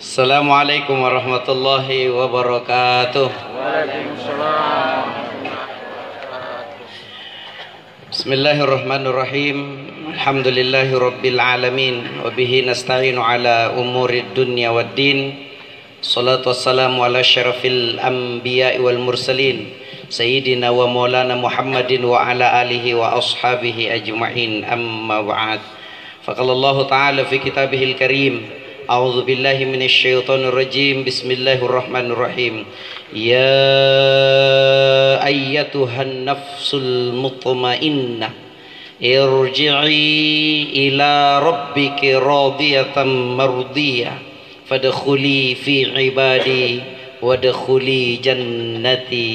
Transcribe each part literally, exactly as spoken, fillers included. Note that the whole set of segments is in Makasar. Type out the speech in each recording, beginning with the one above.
Assalamualaikum warahmatullahi wabarakatuh. Bismillahirrahmanirrahim. Alhamdulillahi rabbil alamin. Wa bihi nasta'inu ala umurid dunya waddin. Salatu wassalamu ala asyrafil anbiya'i wal mursalin, sayyidina wa maulana Muhammadin wa ala alihi wa ashabihi ajma'in, amma ba'd. Faqala Allahu ta'ala fi kitabihil karim, a'udzu billahi minasy syaithanir rajim, bismillahirrahmanirrahim. Ya ayyatuhan nafsul mutmainnah, irji'i ila rabbiki radiyatan mardiyah, fadkhuli fi ibadi, wadkhuli jannati.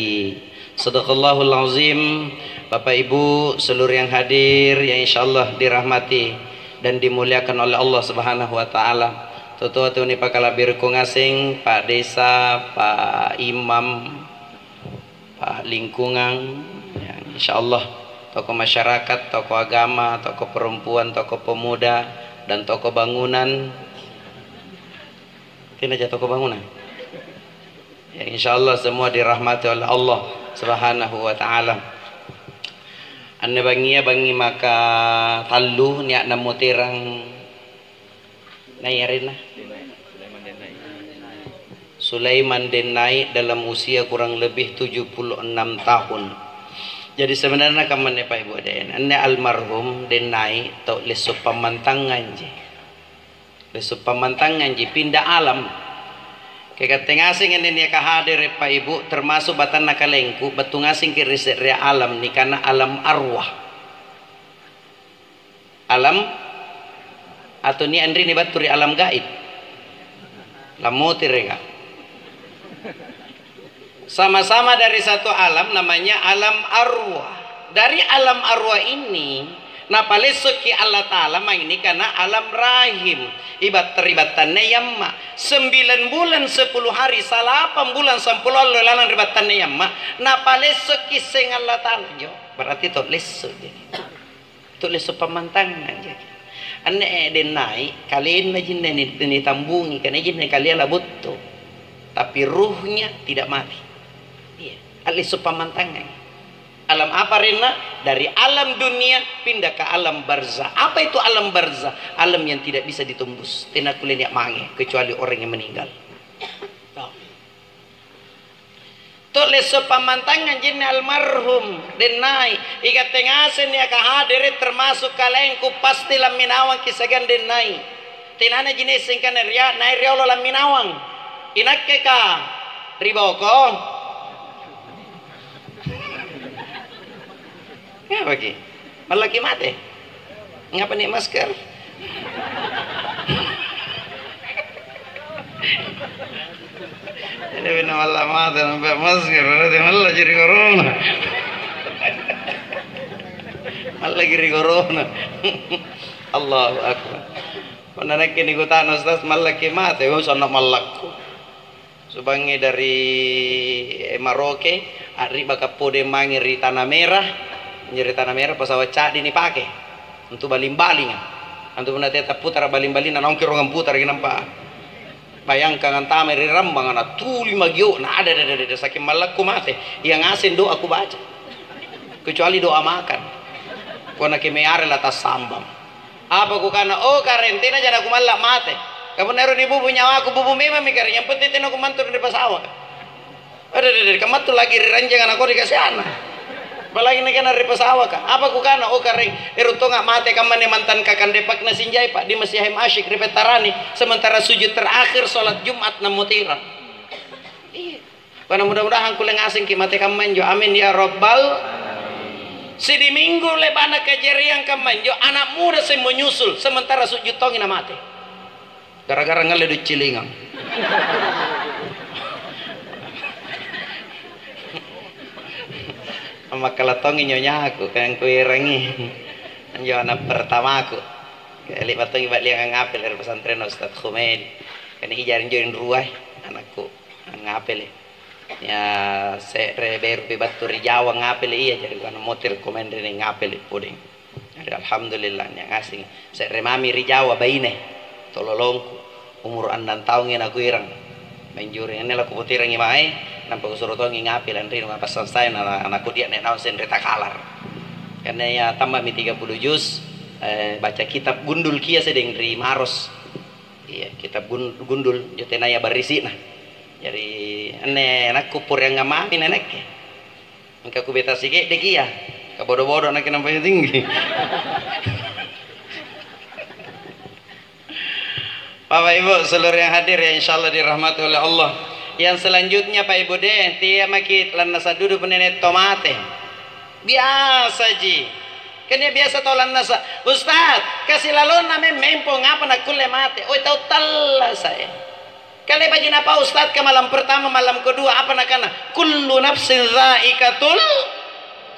Sadaqallahul azim. Bapak Ibu seluruh yang hadir, yang insyaallah dirahmati dan dimuliakan oleh Allah Subhanahu wa Ta'ala. Totoa tu nipakala'biriku ngaseng, Pak Desa, Pak Imam, Pak Lingkungan, ya, insyaallah tokoh masyarakat, tokoh agama, tokoh perempuan, tokoh pemuda, dan tokoh bangunan. Tenaja tokoh bangunan. Ya, insyaallah semua dirahmati oleh Allah Subhanahu wa Ta'ala. Anne bangngia bangngi maka tallu nia'na moterang nai arenna? Sulaiman Dennai dalam usia kurang lebih tujuh puluh enam tahun. Jadi sebenarnya kammanne Pak Ibu Aden, anne almarhum Dennai tau lesso pammantanganji. Lesso pammantanganji, pinda alam. Kekatte ngaseng anne niaka hadere Pak Ibu, termasuk batanna kalengku, battu ngasengki ri se'rea alam nikana alam arwah. Alam atau nia anrinni battu ri alam gaib? Lammotereka. Sama-sama dari satu alam namanya alam arwah. Dari alam arwah ini napalessoki Allah Ta'ala mae nikana alam rahim. Ibatta ri battanna yamma. Sembilan bulan sepuluh hari, salapang bulan sampulo allo lalang ri battanna yamma, napalessoki seng Allah Ta'ala. Jo, berarti to lesso jadi. Tu lesso pammantangang jaki. Anne, eh, Dennai, kalenna jinne ni-, nitambungi, karena jinne kalia labuttu. Tapi ruhnya tidak mati. Iya, alesso pammantangang. Alam apa arenna? Dari alam dunia pindah ke alam barzah. Apa itu alam barzah? Alam yang tidak bisa ditembus. Tena kulle nia mange kecuali orang yang meninggal. Tau. To lesso pammantangang jinne almarhum Dennai. Ikatte ngaseng niaka hadere termasuk kalengku, pasti lamminawangki siagang Dennai. Tenanaji naisseng kana ria-, nai riolo lamminawang. Inakkeka ri boko? Ngapaki? Mallaki mate? Ngapa nia masker? Jadi benar malla mate nampa masker, berarti mallaki ri corona. Mallaki ri corona. Allahu Akbar. Punna nakke nikutana, Ustaz, mallaki mate? Oh, sanna mallakku. Subangngi dari, eh, Maroke, a'ri'baka pole mange ri Tanah Merah. Injo ri Tanah Merah pesawat caddi nipake untu baling-balinga. Antu punna tena tapputara baling-balinna, naungki rongang putaraki nampa. Bayangkang antamai ri Rambang, natuli magio'na, ada, ada, ada, ada, saking mallakku mate. Iya ngaseng doa kubaca. Kecuali doa makan. Kuanake meare la tassambang. Apa kukana, "Oh, Karaeng, tenaja nakumalla mate. Kapunna ero nibubu nyawaku, bubu memammi, Karaeng, yang penting tena kumantu ri pesawaka." Ada, ada, ada, kamattu lagi ri ranjanga nakodi kasianna. Apalagi nakana ri pesawaka. Apa kukana, "Oh, Karaeng, ero tonga mate kamma nia mantan kakang depakna Sinjai, Pak, di Masjid Haim Asyik ri Pettarani, sementara sujud terakhir salat Jumat nammoterang." Iya. Karena mudah-mudahan kulle ngasengki mate kammanjo. Amin ya rabbal. Sidi minggu le'ba'na kajariang kammanjo, anak muda semmo nyusul, sementara sujud tongi namate. Gara-gara ngalle duit cilingang. Ammakkala tongi nyonyaku, kayang kuerangi. Anjo anak pertamaku. Le'ba' tongi ba'liang angngapele ri pesantrenna Ustadz Khumaidi. Kan ija anjo ruai anakku angngapele. Ya, se're berupi battu ri Jawa ngapele iya, jari kukana motereko mange ri ngapele pole. Jari alhamdulillah, nia ngaseng. Se're mami ri Jawa baine, tololongku. Umuru annang taungi nakuerang. Manjuri anne lakupoterangi mae, nampa kusuro tongi ngapi lanrinung, apa selesai na, na, nakudia nek naung senre takalar. Karena ya tambah mi tiga puluh juz, eh, baca kitab Gundul kia sedeng ri Maros. Iya, kitab Gun-, Gundul, jo tenaya barisi'na. Jari anne nakku poreangang mami na nakke. Engka kubeta sike'deki iya, kabodo-bodo nakke nampa tinggi. Bapak Ibu seluruh yang hadir ya, insyaallah dirahmati oleh Allah. Yang selanjutnya Pak Ibu deh, tia maki lannasa dudu punna nia' tau mate. Biasaji. Kan nia' biasa tau lannasa, "Ustaz, kasi lalonna memmempo ngapa nakkulle mate?" Oi tau tallasa'e. Kale'baji napau Ustaz ka malam pertama, malam kedua, apa nakana? "Kullu nafsin dzaiqatul,"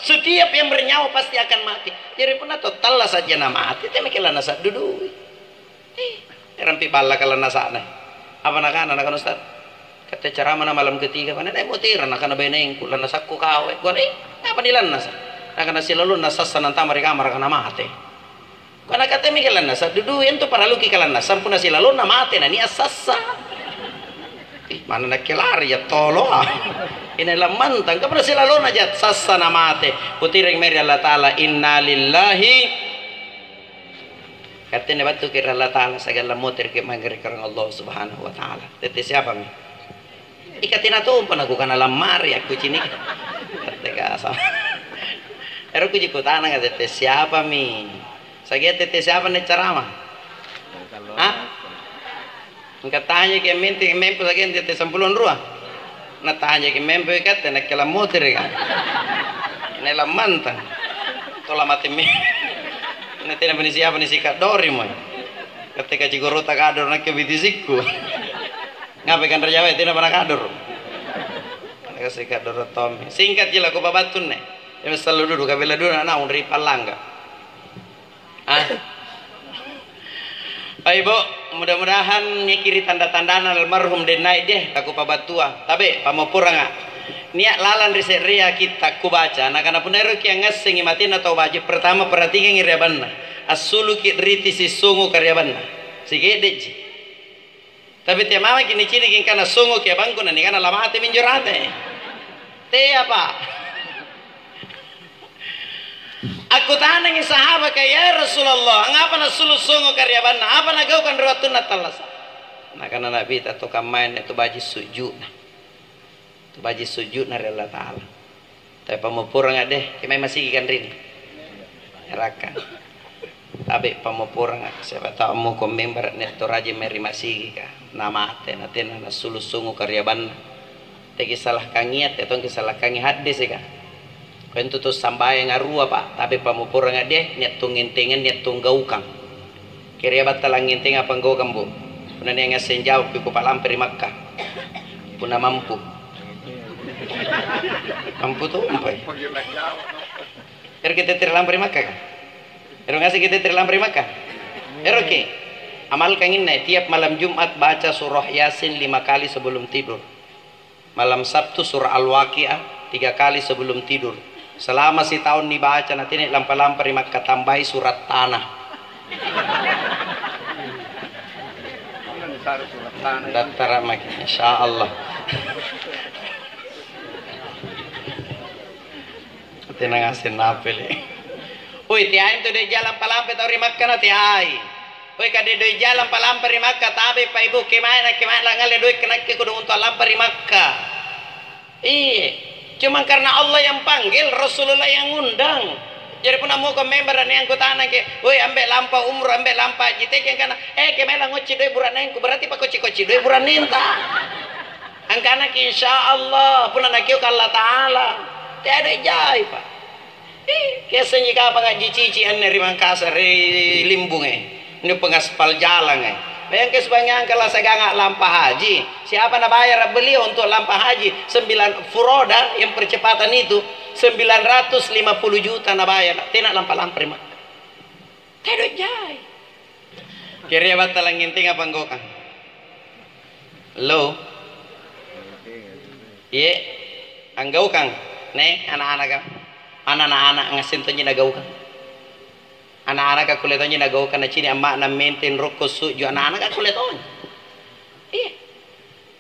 setiap yang bernyawa pasti akan mati. Jari punna tau tallasa'ja namate, tea maki lannasa dudui. Eh, rampi ballaka lannasa'na. Apa nakana, nakana Ustaz? Katte caramana malam ketiga, "Pada naik motera," nakana bainengku, "lannasakku kau." Eh, gua, "Eh, apa nilannasa?" Nakana, "Silalonna sassa nantama ri kamaraka namate." Gua, "Nakatemi kalannasa, dudui antu paralluki kalannasa, punna silalonna mate nania' sassa." Ih, mana nakke lari ya tolo ah. Ini lamantang, ka punna silalonna ja sassa namate. Kutireng mae ri Allata'ala, innalillahi Katte anne battuki ri Allata'ala, siagang lammotereki mange ri karaeng Allah Subhanahu wa Ta'ala. Tette siapami? Ika tena tompa nakukana lammari akkuciniki. Katte kasa. Ero kuji kutananga tette siapami? Sagia tette siapa anne carama? Hah? Engka tanjaki ammenting, mempo sagenna tette sampulo rua. Na tanjaki mempo ikatte nakke lammotereka. Inai lammantang. Tola mate me. Na tena pani siapa nisikaddori moi. Katte kacigorota kaddoro nakke bitisikku. Ngapai kanre jawa tena pana kaddoro. Kasi kaddoro tommi. Singkatji lako pabattunne. Sallo dudu kabela dulu naung ri pallangga. Ah. Baik, Bu, mudah-mudahan nyekiri tanda-tandana almarhum Dennai deh, takupabattua. Tabe, pammopporanga. Nia' lalang ri se'rea kitta' kubaca, nakana punna eroki angngassengi matenna tau baji', pertama perhatikangi ri abanna. Assuluki riti sissongoka ri abanna. Sike'de'ji. Tapi tea mamaki niciniki angkana songoki abangku nanikana lamate minjo rate. Teapa. Akkutanangi sahabaka, "Ya Rasulullah, angngapa nassulu' songoka ri abanna? Apa nagaukang ri wattunna attallasa'?" Nakana Nabita, "To kammaya anne tu baji' suju'na." Tu baji' suju'na ri Allata'ala. Tapi pammopporanga deh, kemae masigi kanrinni. Rakkang. Tapi pammopporanga, siapa tau ammukong membara' nia' tau rajing mae ri masigika. Namate, natena nassulu' songoka ri abanna. Teki salahkangia, te tongki salahkangi haddeseka. Kau intu tu sambayanga rua, Pak, tapi pammopporanga deh, nia' tau ngentengang, nia' tau gaukang. Kerea battala' ngentengang apa nggaukang, Bu? Punna nia' ngasseng jawabki, kupalampa ri Makkah. Punna mampu. Mampu tompai. Eroki tette ri lampa ri Makkah, ka? Ero ngasengki tette ri lampa ri Makkah? Eroki? Amalkangi inne, tiap malam Jumat baca surah Yasin lima kali sebelum tidur. Malam Sabtu surah Al-Waqiah tiga kali sebelum tidur. Selama sitaung nibaca, natena lampa-lampa ri Makkah, tambahi surat tanah. Dattara' maki, insya Allah. Tena ngaseng napele. Oi, teai antu doe' jalang palampa tau ri Makkah na teai. Oi, kade doe' jalang palampa ri Makkah, tabe pa ibu, kemae nakke mae langngalle doe' nakke kodong untu' a'lampa ri Makkah. Iya, cuma karena Allah yang panggil, Rasulullah yang ngundang. Jari punna muko member nia' angkutanangki, "Woi, ambe' lampa umroh, ambe' lampa haji," teki angkana, "Eh, kemae langngocci doe' bura'nengku," berarti pakocci-kocci doe' bura'nenta. Angkanaki, "Insya Allah, punna nakioka Allata'ala." Teai doe' jai, Pak. Ih, kiassenji kapang a'ji cici anne ri Mangkasara', ri Limbunge, anne pengaspal jalange. Bayangke subangngi angka lasaganga lampa haji. Siapa nabayara' beliau untuk lampa haji? Sembilan, furoda yang percepatan itu, sembilan ratus lima puluh juta nabayara'. Tena lampa-lampa ri Makkah. Tena doe' jai. Kerea battala' nginting apa anggokang? Lo? Iye, anggaukang, ne, ana'-anaka. Ana'-ana' ngasseng tonji nagaukang. Ana'-anaka kulle tonji nagaukang, nacini' amma'na menteng rokko su'ju, ana'-anaka kulle tonji.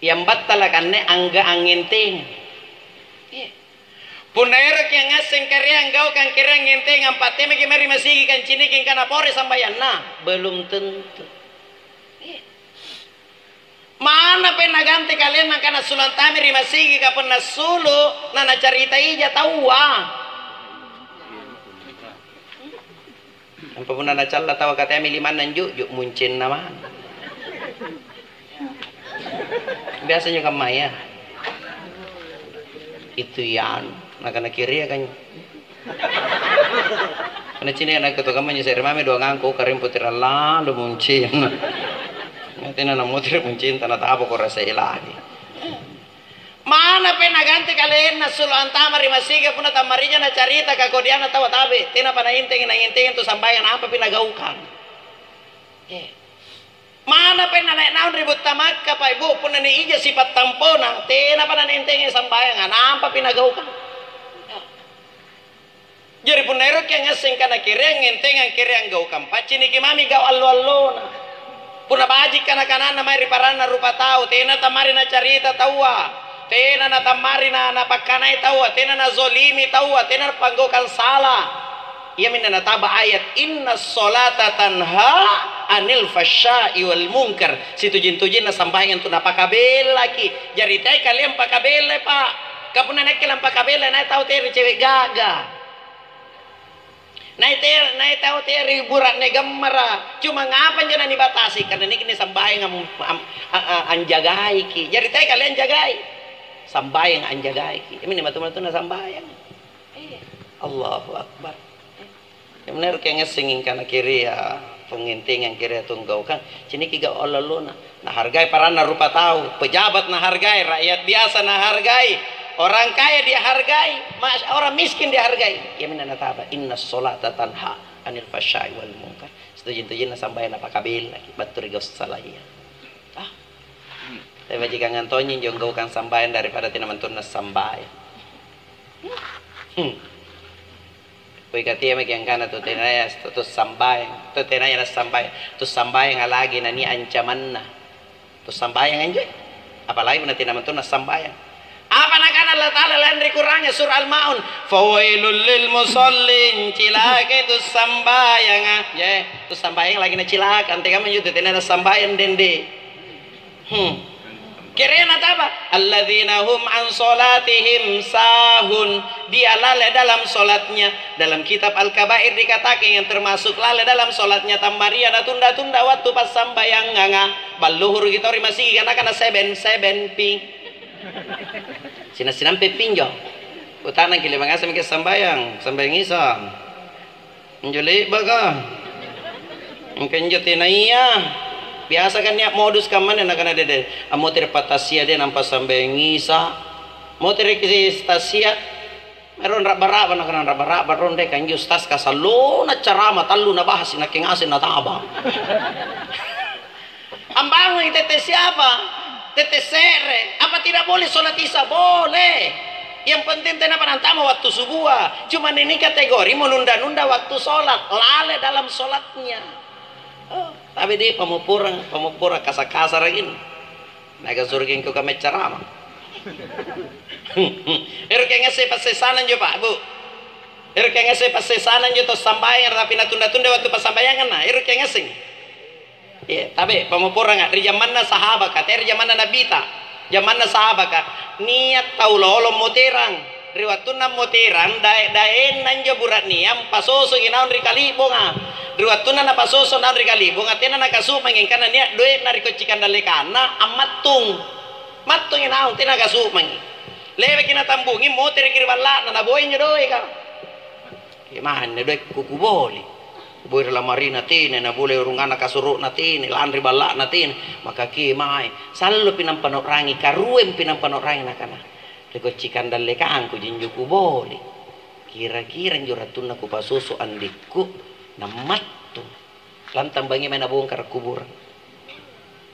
Yang battalaka anne angga-, angngentengang. Iya. Punna eroki angngasseng kereang gaukang kereang ngentengang, pattemaki mae ri masigi, kanciniki angkana pore sambayanna? Belum tentu. Iya. Manapa naganti kalenna angkana assulu antama ri masigi, ka punna assulu, na nacarita ija taua. Nampa punna nacalla taua, kateami limanna anju'ju', muncinna mami. Biasa injo kammaya. Itu iya anu, nakana kereang kan. Karena cini anakku tu kamma injo se're mami doangangku, karing putira lalu muncinna. Tena namutere muncinta, natapako rasa ilahi. Manapa naganti kalenna assulu antama ri masigi, punna tammarija nacarita kakodianna taua, tabe, tenapa naentengi, naentengi tu sambayang, nampapi nagaukang. Eh. Manapa nanae naung ri butta Makka, Pak, Ibu, punna niija sipattamponang, tenapa nanaentengi sambayanga, nampapi nagaukang. Jari punna eroki angngasseng kana kereang ngentengang kereang gaukang, pacciniki mami gau' allo-allona. Punna baji' kana-kananna mae ri paranna rupa tau, tena tammari nacarita taua, tena natammari na-, napakkanai taua, tena nazolimi taua, tena napanggaukang sala. Iaminne nataba ayat, "Inna sholata tanha anil fasya'i wal munkar." Situjing-tujinna sambayang tu napakabellaki. Jari teai kaleang pakabellai, Pak. Ka punna nakke lampakabellai, nai tau teai ri cewe' gaga. Nai te-, nai tau teai ri bura'ne gammara. Cuma ngapa njo nanibatasi? Karena niki ni sambayang am-, am-, a-, a-, anjagaiki. Jari teai kaleang jagai. Sambayang anjagaiki. Iaminne matu-matuna sambayang. Iya. Allahu Akbar. Iya. Bener, kengessengi kana kerea, pengentengang kerea tunggaukang, ciniki gau' allo-allona. Nahargai paranna rupa tau, pejabat nahargai, rakyat biasa nahargai, orang kaya dihargai, mas-, orang miskin dihargai. Iaminne nataba, "Inna sholata tanha anil fasya'i wal munkar." Situjing-tujinna sambayang napakabellaki battu ri gau' salaya. Ah. Tapi bajikangang tonji injo gaukang sambayang daripada tena mantunna sambayang. Hmm. Poi katia maki angkana tu tenaya, tu sambayang, tu tenaya nassambayang, tu sambayanga lagi nania ancamanna. Tu sambayang anjo, apalagi punna tena mantunna sambayang. Apa nakana Allah Ta'ala lalang ri Qur'anga, surah Al-Maun, "Fawailul lil musallin," cilakai tu sambayanga. Je, tu sambayang lagi nacilaka, antekamma injo tu tenaya nassambayang dende. Hmm. Kereana taba? "Alladzina hum an sholatihim sahun." Dia lalai dalam sholatnya. Dalam kitab Al-Kabair dikatakan yang termasuk lalai dalam sholatnya, tammaria natunda-tunda wattu passambayanganga. Balluhuruki tau ri masigi, kanaka na seben-seben pi. Sina-sinampe pinjo. Utanangki, "Lima ngaseng maki sambayang, sambayang Isa?" Injo le'baka. Mingka injo tenaya. Biasa kan nia' modus kammana nakana dede, "Ammotere' pa tassia de nampa sambayang Isa." Motereki tassia. Ero' ra'ba-ra'ba, nakana ra'ba-ra'ba ronde, ka injo ustaz kasallona carama tallu nabahas, inakke ngaseng nataba. Ambangungi tette siapa? Tette se're. Apa tidak boleh sholat Isya? Boleh. Yang penting tenapa nantama waktu subua. Cuma ini kategori menunda-nunda waktu sholat, lalai dalam sholatnya. Oh, tapi di pamupurang, pamupurang kasar-kasar gini. Naga surga engkau kami ceramah. Ero' kengasai passesana injo, Pak, Bu. Ero' kengasai passesana injo to sambayang, tapi natunda-tunda waktu passambayanganna. Ero' kengaseng. Iya, tabe' pamopporanga ri jamanna sahabaka, teai ri jamanna Nabita. Jamanna sahabaka, nia' tau lolo moterang. Ri wattunna moterang, dae-daenna injo bura'nea mpasosoki naung ri kali'bonga. Ri wattunna napasoso naung ri kali'bonga, tena nakasu'mangi angkana nia' doe'na ri kocci kandallakanna ammattung. Mattungi naung, tena nakasu'mangi. Leweki natambungi, motereki ri balla'na, naboya injo doeka. Kemae anne doekku kuboli. Kuboli ri lamarina tene, naboli urunganna kasuru'na tene, lanri balla'na tene. Maka kemae, sallopi nampa nau'rangi, karuempi nampa nau'rangi nakana, "Ri kocci kandallekangku jinjo kuboli. Kira-kira injo rattunna kupasusu andikku, nammattu." Lantang bangngi mae nabongkara kuburang.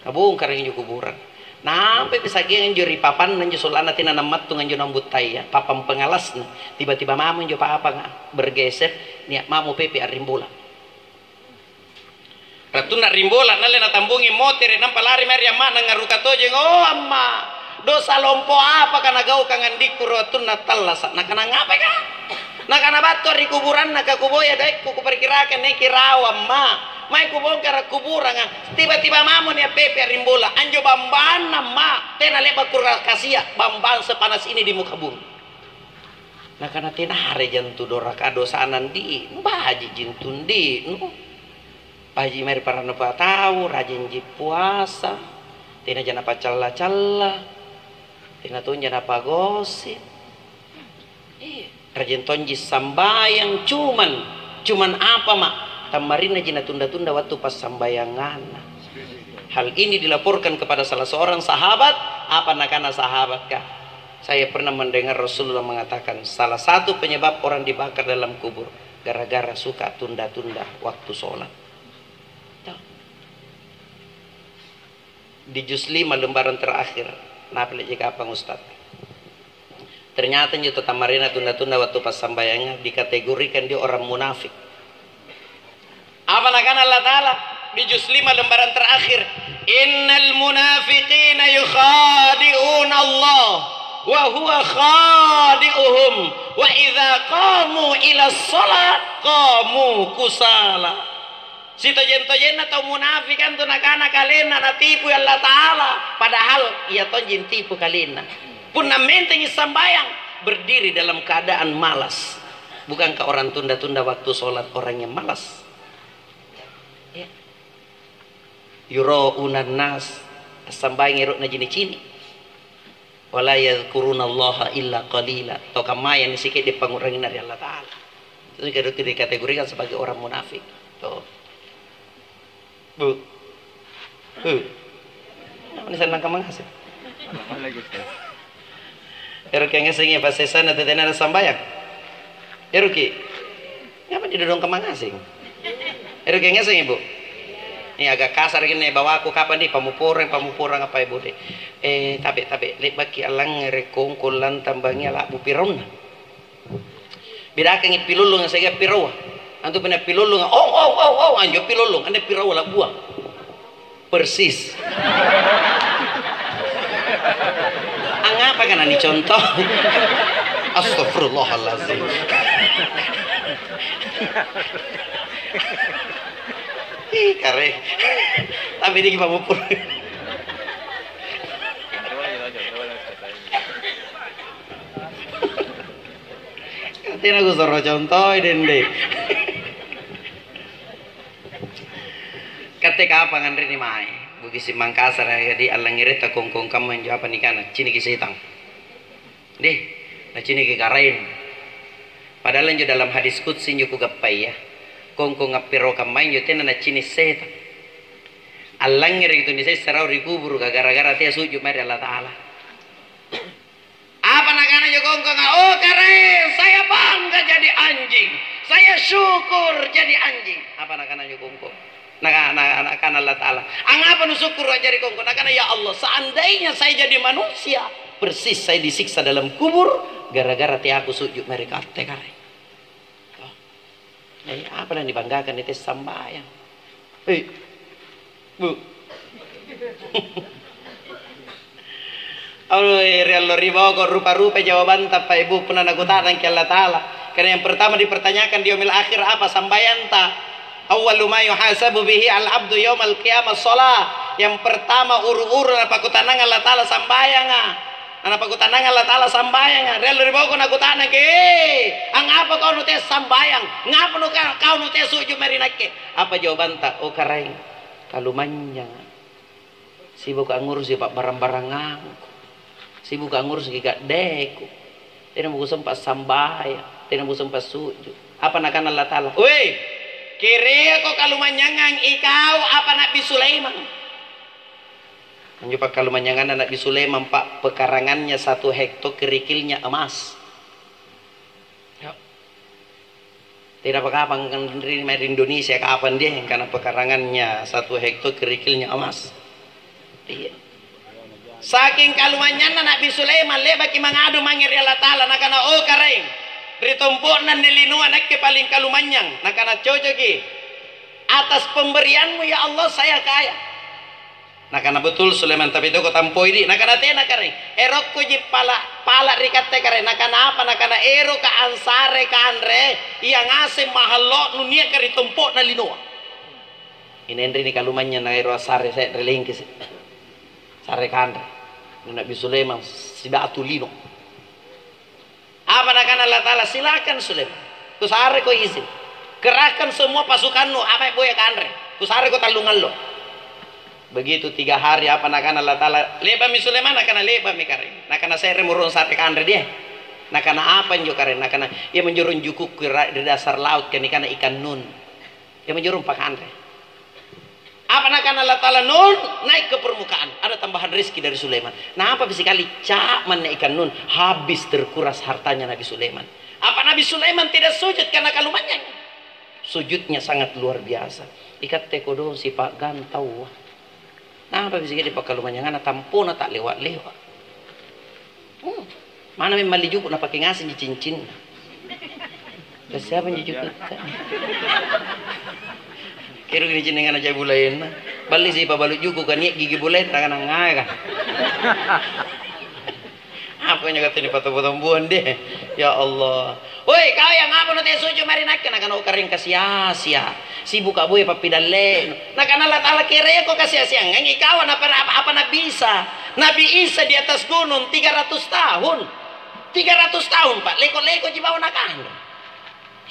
Nabongkara injo kuburang. Nampai pisa'gengang injo ri papanna injo sollanna tena nammattung anjo naung buttaya, papang pengalasna. Tiba-tiba mamo injo papanga bergeser, nia' mamo pepe' a'rimbola. Wattunna rimbola, nalle natambungi motere', nampa lari mae ri amma'na angngaruka tojeng, "Oh, amma', dosa lompo apaka nagaukang andikku ri wattunna attallasa'?" Nakana, "Ngapaka?" Nakana, "Battua ri kuburanna kakuboya doekku, kuperkirakan naiki rawa, amma'. Mae kubongkara' kuburanga, tiba-tiba mamo nia' pepe' rimbola. Anjo bambanna, amma', tena le'ba' kurakasia', bambang sepanas ini di muka bumi." Nakana, "Tenarejang tu doraka dosana, Ndi'? Baji'ji antu, Ndi', nu?" Baji' mae ri parannu patau, rajingji puasa, tenaja napacalla-calla, tena tonja napagosip. Iya, rajing tonji sambayang, cuman, cuman apa, Ma'? Tammarinnaji natunda-tunda wattu passambayanganna. Hal ini dilaporkan kepada salah seorang sahabat, apa nakana sahabat, Ka'? Saya pernah mendengar Rasulullah mengatakan, salah satu penyebab orang dibakar dalam kubur gara-gara suka tunda-tunda waktu sholat. Tuh. Di juz lima lembaran terakhir, napale'ji kapang Ustaz. Ternyata injo tatammarina tunda-tunda waktu passambayanga dikategorikan dia orang munafik. Apa nakana Allah Ta'ala di juz lima lembaran terakhir? "Innal munafiqina yukhadi'una Allah wa huwa khadi'uhum wa idza qamu ila shalah qamu kusala." Sitojeng-tojenna tau munafika antu nakana kalenna natipui Allata'ala, padahal ia tonji ntipu kalenna. Punna mentengi sambayang, berdiri dalam keadaan malas. Bukankah orang tunda-tunda waktu sholat orang yang malas? Ya. Yura'unan nas, assambayangi ero'naji nicini'. Wala yadzkurunallaha illa qalila. Tau kammaya nisike'de' pangngu'ranginna ri Allata'ala. Itu dikategorikan sebagai orang munafik. Tuh. Bu. Bu. Apa nisannang kamma ngaseng? Eroki angngassengi passessana tau tena nasambayang? Eroki? Ngapa didodong kamma ngaseng? Eroki angngassengi, Bu? Ini agak kasar gini bawaku, kapang di pammopporang, pammopporang apa, Ibu, deh? Eh, tabe', tabe', le'baki allangngere' kongkong lantang bangngia la'bu piraunna. Bedakangi pilollonga siagang piraua. Antu punna pilollonga, "Ong, ong, ong, ong," anjo pilollong, anne piraua la'bua. Persis. Angngapa kana nicontoh? Astagfirullahaladzim. Ih, kare. Tapi ini gimana pur? Tena kusuro contoi dende. Katte kapang anreni mae, Bugisi Mangkasara, jadi allangngeratta kongkong kamma injo apa nikana, ciniki setang. Deh, naciniki Karaeng. Padahal injo dalam hadis qudsi injo kugappai ya. Kongkong appiro kamma injo tena nacini' setang. Allangngereki tu nisessa raung ri kuburuka gara-gara tea sujud mae ri Allata'ala. Apa nakana anjo kongkonga? "Oh, Karaeng, saya bangga jadi anjing. Saya syukur jadi anjing." Apa nakana anjo kongkong? Naka-, na-, nakana Allata'ala, "Angngapa nusukkuru' a'jari kongkong?" Nakana, "Ya Allah, seandainya saya jadi manusia, persis saya disiksa dalam kubur gara-gara teaku sujud mae ri Katte, Karaeng." Toh. Eh, apa na nibanggakan tette' sambayang? Eh, Bu. Aduh, eh, ri allo ri boko rupa-rupa jawabanta, Pak Ibu, punna nakuta'nangki Allata'ala. Karena yang pertama dipertanyakan di yaumil akhir apa? Sambayanta. Awwalu ma yuhasabu bihi al-abdu yaumal qiyamah shalah. Yang pertama uru-uru napakutanang Allata'ala sambayanga. Nanapakutanang Allata'ala sambayanga. Ri allo ri boko nakuta'nangki, "Eh, angngapa kau nutea sambayang? Ngapa nuka-, kau nutea sujud mae ri nakke?" Apa jawabanta? "Oh, Karaeng, kalumanynyanga. Siboko angngurusi pa'barang-barangangku. Siboko angngurusi ga'deku. Tena mukusempa' sambayang, tena mukusempa' sujud." Apa nakana Allata'ala? "Woi, kereako kalumanynyangang ikau apa Na'bi Sulaimang." Anjo pakkalumanynyanganna Na'bi Sulaimang, Pak, pekarangannya satu hekto kerikilnya emas. Ya. Tenapa kapang ri, mae ri Indonesia kapang dia, angkana pekarangannya satu hekto kerikilnya emas. Iya. Saking kalumanynyanna Na'bi Sulaimang, le'baki mangadu mange ri Allata'ala, nakana, "Oh, Karaeng, ri tompo'na anne linoa nakke paling kalumanynyang." Nakana, "Cocoki." Atas pemberianmu, ya Allah, saya kaya. Nakana, "Betul, Sulaiman, tapi teko tampoi di." Nakana, "Tena, Karaeng. Erokkuji pala', pala' ri katte, Karaeng." Nakana, "Apa?" Nakana, "Eroka ansare kanre, ia ngaseng mahallo'nu niaka ri tompo'na linoa." Inenrini kalumanynyang naero assare se're lengkesi. Sare kanre. Nabi Sulaiman sidatu lino. Apa nakana Allata'ala? "Silakan Sulaiman. Kusareko izin. Kerahkan semua pasukannu, apa boya kanre. Kusareko tallungallo." Begitu tiga hari, apa nakana Allata'ala? "Le'ba'mi Sulaiman?" Nakana, "Le'ba'mi, Karaeng." Nakana, "Se're murung sare kanre dia." Nakana, "Apa injo, Karaeng?" Nakana, "Ia manjorong jukukku ri dasar laut, ka nikana ikan nun. Ia manjorong pakanre." Apa nakana Allata'ala? "Nun, naik ke permukaan. Ada tambahan rezeki dari Sulaiman." Nampa sikali ca'manna ikan nun, habis terkuras hartanya Nabi Sulaiman. Apa Nabi Sulaiman tidak sujud karena kalumanynyang? Sujudnya sangat luar biasa. Ikatte kodong sipa'gantaua. Nampa sikali pakkalumanynyanganna tampona ta'lewa-lewa. Hmm. Mana memang malli juku' napake ngasenji cincinna. Ka siapa njo juku'? Kero gini cincinna cai bulaenna. Balli sipabalu juku' ka nia' gigi bulaenna, kanangngaga. Apa nyo kata ni patombo-tomboang deh. Ya Allah. "Woi, kau yang apa nu tesuju mari nakke?" Nakana, "Oh, Karaeng, kasi-asia. Sibuka boya pappidalle." Nakana Allata'ala, "Kereako kasi-asiangang ikau apa, apa, apa Nabi Isa?" Nabi Isa di atas gunung tiga ratus tahun. Tiga ratus tahun, Pak. Leko-lekoji bawang nakanre.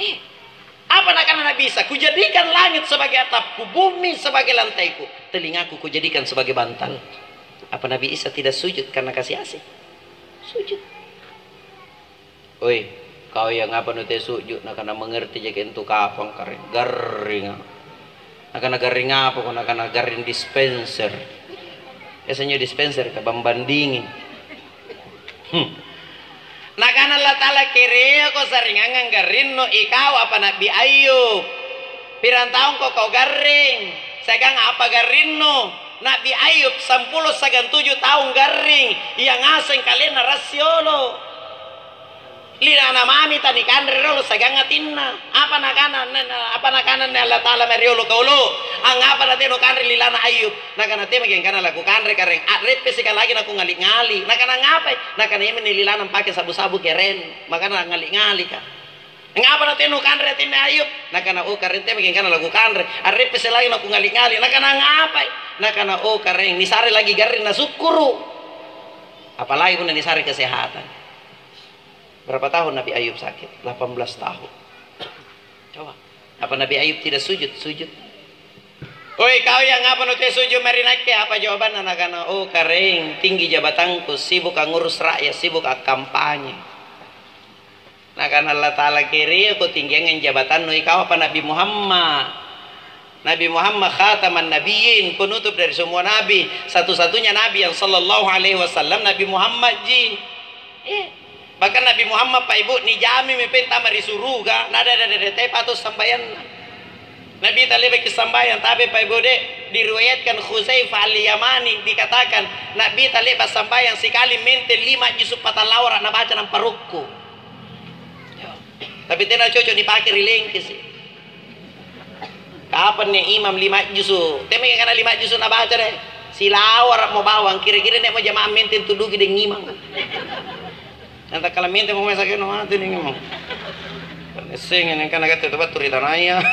Eh, apa nakana Nabi Isa? "Kujadikan langit sebagai atapku, bumi sebagai lantaiku. Telingaku kujadikan sebagai bantal." Apa Nabi Isa tidak sujud karena kasi-asi? Sujud. "Oi, kau yang apa nu tesuju?" Nakana, "Mengerti jaki' antu kapang, Karaeng. Garringa." Nakana, "Garring apako?" Nakana, "Garring dispenser." Biasa injo dispenser ka bambang dinging. Hmm. Nakana Allata'ala, "Kereako saringangang garrinnu ikau apa Na'bi Ayub. Pirang taungko kau garring, siagang apa garrinnu?" Na'bi Ayub sampulo siagang tuju taung garring, ia ngaseng kalenna rassiolo. Lilana mami tanikanre riolo siagang atinna. Apa nakana, apa nakana anne Allata'ala mae riolo kaolo? "Angngapa natena nukanre lilana Ayub?" Nakana, "Tena maki angkana lakukanre, Karaeng. A'reppeseka lagi nakungali-ngali." Nakana, "Ngapai?" Nakana, "Iaminne lilana ampake sabu-sabu keren, makana angngali-ngalika." "Angngapa natena nukanre atinna Ayub?" Nakana, "Oh, Karaeng, tena maki angkana lakukanre. A'reppese lagi nakungali-ngali." Nakana, "Ngapai?" Nakana, "Oh, Karaeng, nisare lagi garring nasukkuru'. Apalagi punna nisare kesehatan." Berapa tahun Nabi Ayub sakit? Delapan belas tahun. Coba. Apa Nabi Ayub tidak sujud? Sujud. "Oi, kau yang apa nu tesuju mae ri nakke?" Apa jawabanna? Nakana, "Oh, Karaeng, tinggi jabatangku, sibuk angurus rakyat, sibuk akkampanye." Nakana Allata'ala, "Kereako tinggiangang jabatannu ikau apa Nabi Muhammad?" Nabi Muhammad khataman nabiyyin, penutup dari semua nabi, satu-satunya nabi yang sallallahu alaihi wasallam Nabi Muhammad ji. Eh, bahkan Nabi Muhammad, Pak, Ibu, nijamimi pole antama ri suruga, nada-dada te pato sambayanna. Nabi talle'baki sambayang, tapi, Pak, Ibu, de, diriwayatkan Hudzaifah Al-Yamani dikatakan, Nabi talle'ba sambayang sikali mente lima juzuk patallawara' nabaca nampa rukku. Tapi tena cocok nipake ri lengkesi. Kapanne imam lima juzu? Tena maki angkana lima juzu nabaca deh. Silawara'mo bawang, kira-kira nia'mo jama'ah menteng tuduki deng imang. Yang takkala menteng mo masa kena mati ning imang. Essengi ning kana gatte tu battu ri tanaya.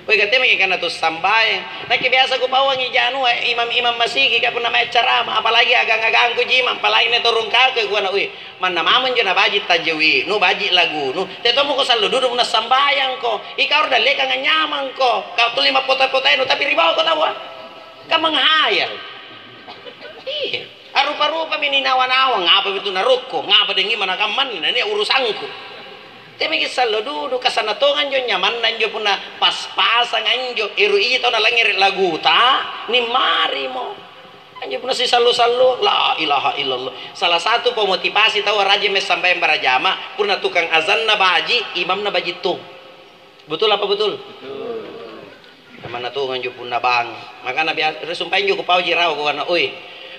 Woi, gatte maki kana tu sambaeng. Nakke biasa kupawangi janua imam-imam masigi ka punna mae carama, apalagi agang-agangku ji imang, apalagi ne torong kakui kuana, "Ui, manna mamo injo nabaji' tajawi, nubaji' lagunu, tetommo ko sallo dudu punna sambayangko, ikau ri dallekang anyamangko, kau tuli mappota-potainu tapi ri bawako taua." Ka menghayal. Iya. Arupa-rupami ninawa-nawa, ngapa betu narokko, ngapa dengi manakammanni, nania urusangku. Temaki sallo dudu, kasana tonga injo nyamanna injo punna pas-pasanga injo, ero' iji tau nalangngere' laguta, nimmarimo. Anjo punna sisallo-sallo, la ilaha illallah. Salah satu pemotivasi tau rajin mae sambayang barajama, punna tukang azanna baji', imamna baji' tong. Betul apa betul? Betul. Manna tonga injo punna bangung. Makana biasa, ri sumpae injo kupauji rawa kukana, "Oi,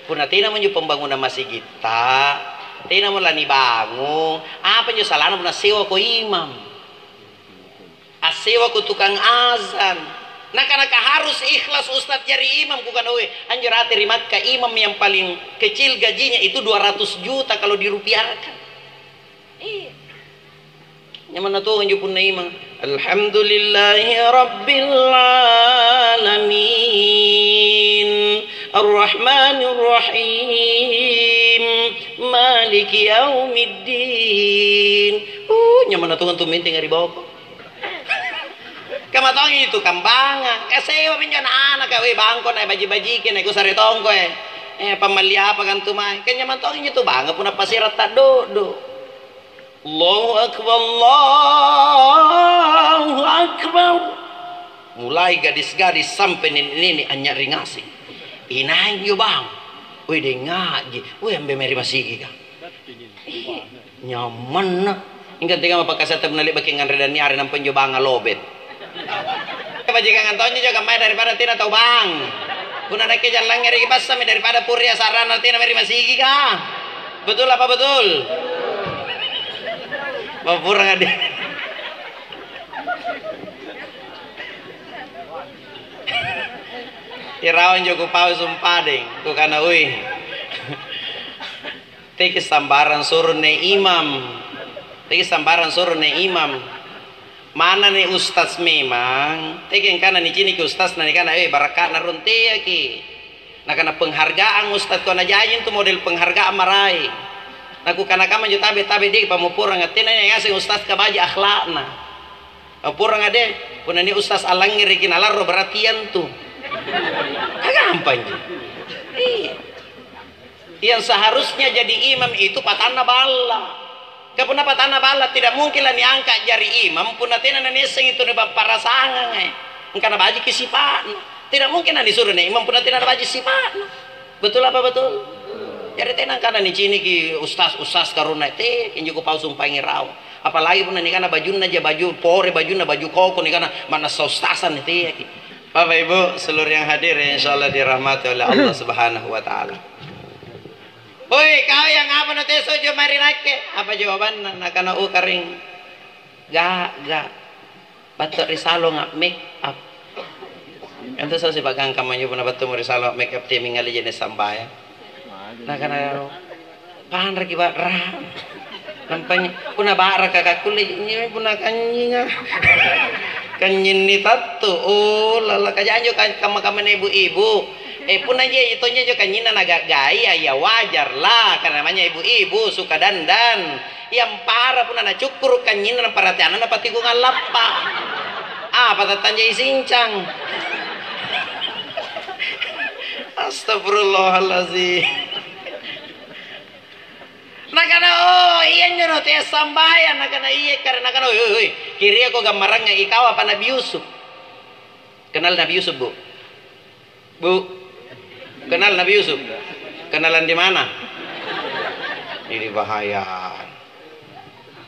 punna tenamo injo pembangunang masigitta, tenamo lanibangung, apa injo salana punna sewako imam?" As-, Sewako tukang azan. Nakana, "Harus ikhlas, Ustaz, jari imam." Kukana, "Weh, anjo rate ri Makkah, imam yang paling kecil gajinya itu dua ratus juta kalau dirupiahkan." Iya. Nyamanna tongi injo punna imang. "Alhamdulillahi rabbil alamin, arrahmanir rahim, maliki yaumiddin." Uh, nyamanna tongi antu menteng ri boko. Kama tongi itu kambanga. Kasewa minjo anak-anak, "Weh, bangko na baji-bajiki, na kusare tongko, eh. Eh, pammalli apa kan tu mae?" Kan nyamang tongi injo tu banga punna pasirang ta'do'do'. Allahu Akbar, Allahu Akbar. Mulai gadis-gadis sampai nene'-nene' anynya'ring ngaseng. "Inai injo bang? Weh, deng ngaji. Weh, ambe mae ri masigika." Ih, nyamanna. Ingka tega mapakasetta punna le'baki nganre danniare nampa injo banga lobet. Kebajikangan tonji jo kammaya daripada tena tau bang. Punna nakke jallangngereki passami daripada puri asarana tena mae ri masigika. Betul apa betul? Mappuranga di. Irawa injo kupau sumpadeng, kukana, "Ui, teki sambarang suro ne imam, teki sambarang suro ne imam." Manani ustaz memang, teki angkana niciniki ustaz na nikana, "Eh, barakka'na rung teaki." Nakana, "Penghargaan ustaz, kau najaji intu model penghargaan maraeng." Nakukana kamma injo tabe-tabe di pammopporanga, "Tena ngaseng ustaz kabaji akhlakna." Pammopporanga de, punna nia ustaz allangngereki nalarro berarti iantu. Gampangji. Iya. Yang seharusnya jadi imam itu patanna balla. Ka punna patanna balla, tidak mungkin la niangka jari imam punna tena naniassengi tu nipapparasanganga, eh. Engka nabajiki sipa'na. Tidak mungkin nanisuro ni imam punna tena nabaji sipa'na. Betul apa betul? Jari tena angkana niciniki ustaz, ustaz karunna te, injo kupau sumpaengi raung. Apalagi punna nikana bajunna ja baju pore, bajunna baju koko, nikana ma'nassa ustazan ni teaki. Bapak Ibu seluruh yang hadir yang insya Allah dirahmati oleh Allah Subhanahu wa Ta'ala. Woi, kau yang apa nateso jo mae ri nakke? Apa jawabanna? Nakana, "Oh, karing, ga'ga. Battu ri salonga make up." Antu sa sipagangkang manjo punna battumo ri salonga make up, timingali je'ne' sambayang. Nakana, "Panraki ba'ra." Nampa nyi-, punna ba'raka kakkulle nyi-, punna kanynyinga. Kanynying nitattu. Oh, lala kajanjo ka-, kamma-kammana ibu-ibu. Eh, punna je tonja jo kanynyinna naga'gai, ya, ya wajar lah, karena namanya ibu-ibu suka dandan. Yang parah punna nacukkuru kanynyinna, nampa rate ananna patikung allappa. Apa tattanjai sincang? Astagfirullahalazim. Nakana, "Oh, ianjo natea sambayang?" Nakana, "Iya." Kare nakana, "Oi, oi, oi, kiriako gammarangnga ikau apa Nabi Yusuf?" Kenal Nabi Yusuf, Bu? Bu, kenal Nabi Yusuf? Kenalan di mana? Ini bahaya.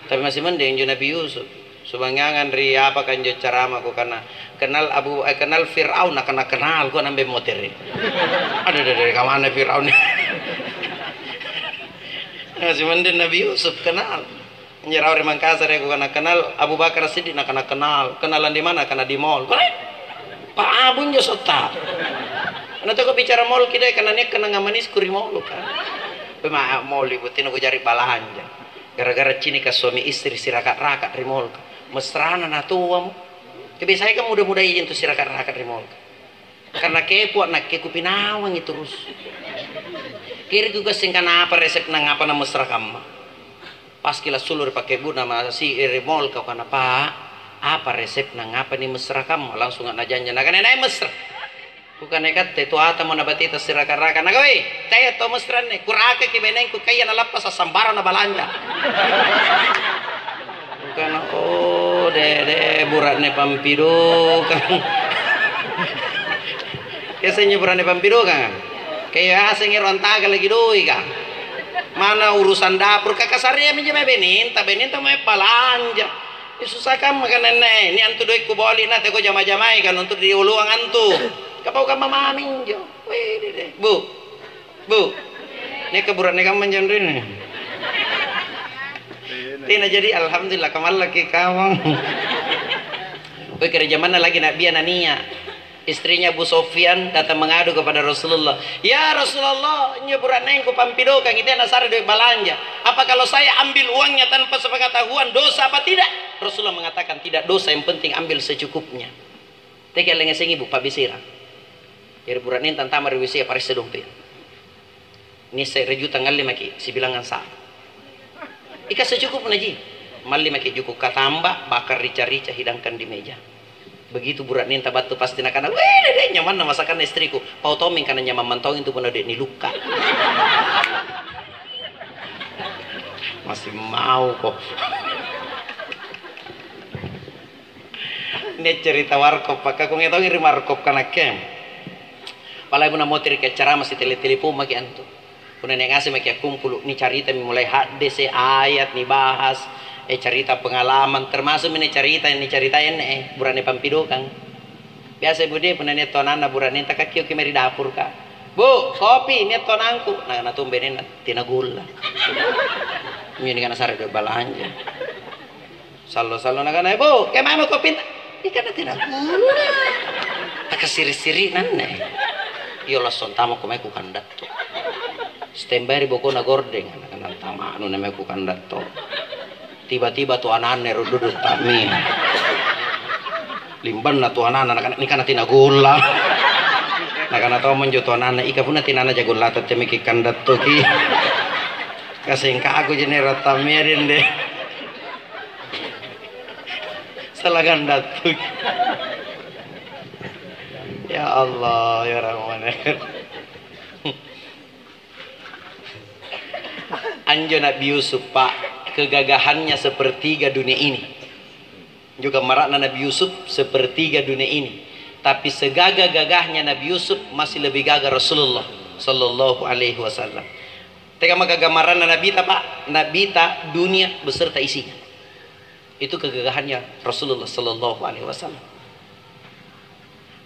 Tapi masih mending injo Nabi Yusuf. Subangangang ri apaka injo carama kukana, "Kenal Abu, eh, kenal Fir'aun?" Nakana, "Kenal," kua nambe motere. Aduh, aduh, aduh, kamana Fir'aun? Masih mending Nabi Yusuf kenal. Injo rawa ri Mangkasara, kukana, "Kenal Abu Bakar Siddiq?" Nakana, "Kenal." "Kenalan di mana?" Nakana, "Di mall." Kone, Pak Abu injo sotta. Karena toko bicara mall ki deh, karena nia' kenanga manisku ri mall ka. Pe ma mall ibu tino kujari balanja. Gara-gara cinika suami istri siraka-raka ri mall ka. Mesrana natoamo. Kebiasai kan muda-muda iji intu siraka-raka ri mall ka. Karena kepo nakke kupinawangi terus. Kiri kugassing kana apa resepna ngapa namesra kamma. Paski lassulu ri pakke'bu'na masi ri mall ka, kukana, "Pak, apa resepna ngapa nimesra kamma?" Langsung najanja, nakana, "Nai mesra." Kukana, "Katte tu atamo na bateta siraka-raka." Nakana, "Weh, taya tau mesra anne, kurakaki benengku kaya nalappasa sambarang na balanja." Kukana, "Oh, dede, bura'ne pampidukang." Kiassenjo bura'ne pampidukanga? Kaya aseng ero antaga lagi doika. Mana urusan dapur, ka kasariaminjo mae beninta, beninta mae balanja. Susah kamma kanennae, ni antu doikku boli na teko jama-jamai kan untuk diuluang antu. Kapau kamma maminjo. Weh, dede. Bu. Bu, nia' kabura'ne kamma anjo anrinni? Tena jadi, alhamdulillah, kamallaki kamang. Pokoknya ri jamanna lagi Na'bi Anania, istrinya Abu Sofyan datang mengadu kepada Rasulullah, "Ya Rasulullah, injo bura'nengku pampidokangi, tena nasare doe' balanja. Apa kalau saya ambil uangnya tanpa sepengetahuan, dosa apa tidak?" Rasulullah mengatakan, "Tidak dosa, yang penting ambil secukupnya." Teki allengngesengi, Bu, pa'bisira. Jari bura'nenta antama' ri W C, paressa dompe'na. Nia' se're juta, ngalli maki' sibilangang sa. Ika secukupna ji. Malli maki' juku' katamba, baka rica-rica hidangkan di meja. Begitu bura'nenta battu pasti nakana, "Weh, dede, nyamanna masakanna istriku." Pau tommi kana nyamang mantongi tu punna dede nilukka. Masih mau ko. Nia' cerita warkop, pakkakungai tongi ri warkop kanakke. Apalagi punna motereki accarama, sitele-telepon maki' antu. Punna nia' ngaseng maki' akkumpulu', nicaritami mulai haddese', ayat, nibahas, eh, carita pengalaman, termasukmi nia' carita yang nicaritai anne'e, bura'ne pampidokang. Biasa, Bu, de, punna nia' tau ananna bura'nenta, kakkioki mae ri dapurka. "Bu, kopi, nia' tau anangku." Na, natumbenenna, "Tena golla." Injo nikana sare doe' balanja. Sallo-sallo nakana, "Eh, Bu, kemae mo kopinta?" Ih, kana tena gula. Takasiri-siri'na anne. Iyo, lasso antamako mae kukandatto. Standby ri bokona gordeng, nakana, "Antama'nu na mae kukandatto." Tiba-tiba tu ananna ero' duduk ta'mia. Limbanna tu ananna, nakana, "Nikana tena golla." Nakana tommo injo tu ananna, "Ika punna tena naja gollata, temeki kandattoki." Kasengkaku je'ne' ero' ta'mia dende. Salagang dattuki. Ya Allah, ya Rahman, ya Rahim. Anjo Nabi Yusuf, Pak, kegagahannya sepertiga dunia ini. Injo gammara'na Nabi Yusuf, sepertiga dunia ini. Tapi segagah-gagahnya Nabi Yusuf, masih lebih gagah Rasulullah sallallahu alaihi wasallam. Teka maka gammaranna Nabita, Pak? Nabita, dunia beserta isinya. Itu kegagahannya Rasulullah sallallahu alaihi wasallam.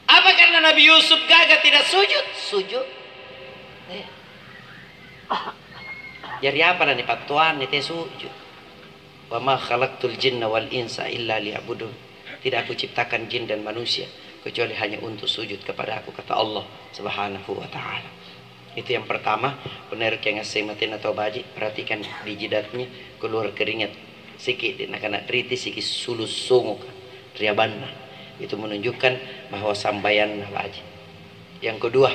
Apa karena Nabi Yusuf gaga tidak sujud? Sujud. Eh. Jari apa nanipattoanni te sujud? "Wa ma khalaqtul jinna wal insa illa liya'budun." Tidak Aku ciptakan jin dan manusia kecuali hanya untuk sujud kepada Aku, kata Allah Subhanahu wa Ta'ala. Itu yang pertama, punna eroki angngasseng matena tau baji', perhatikan di jidatnya, keluar keringat siki, nakana ritisiki sulu' songoka ri abanna. Itu menunjukkan bahwa sambayanna baji'. Yang kedua,